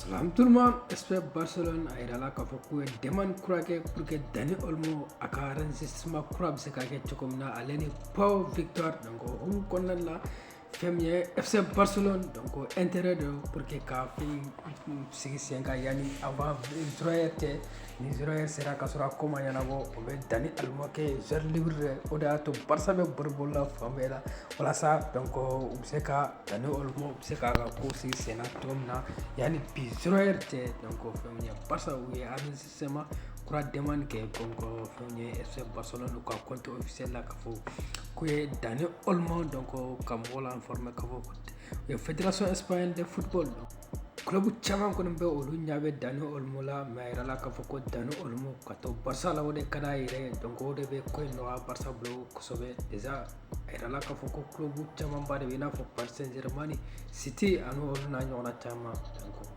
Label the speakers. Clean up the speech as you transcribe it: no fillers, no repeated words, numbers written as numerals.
Speaker 1: Salam tout le monde, FC Barcelone a yirala k'a fɔ k'u ye demande kura kɛ pour que Dani Olmo a ka enregistrement kura bɛ se ka kɛ cogo min na, ale ni Pau Victor. Donc o hukumu kɔnɔna la, fɛn min ye FC Barcelone, donc intérêt de pour que ka fɛn sigi sen kan yanni avant 0 heure cɛ. Ni 0 heure sera ka sɔrɔ a ko ma ɲɛnabɔ, o bɛ Dani Olmo kɛ joueur libre ye. O de y'a to Barça bɛ boli la fan bɛɛ la walasa donc u bɛ se ka Dani Olmo, u bɛ se k'a ka ko sigi sen na cogo min na yanni bi 0 heure cɛ. Donc fɛn min ye Barça, u ye enregistrement kura demande kɛ. Donc fɛn min ye FC Barcelone, u ka compte officiel la, k'a fɔ k'u ye Dani Olmo, donc ka mɔgɔw la informer k'a fɔ u ye Fédération espagnole de football, club caman kɔni bɛ, olu ɲɛ bɛ Dani Olmo la. Mais a yirala k'a fɔ ko Dani Olmo ka to Barça la, o de ka d'a yɛrɛ ye. Donc o de bɛ ko in nɔgɔya Barça bolo kosɛbɛ. Déjà a yirala k'a fɔ ko club camanba de bɛ, i n'a fɔ Paris Saint-Germain, City ani olu n'a ɲɔgɔnna caman. Donc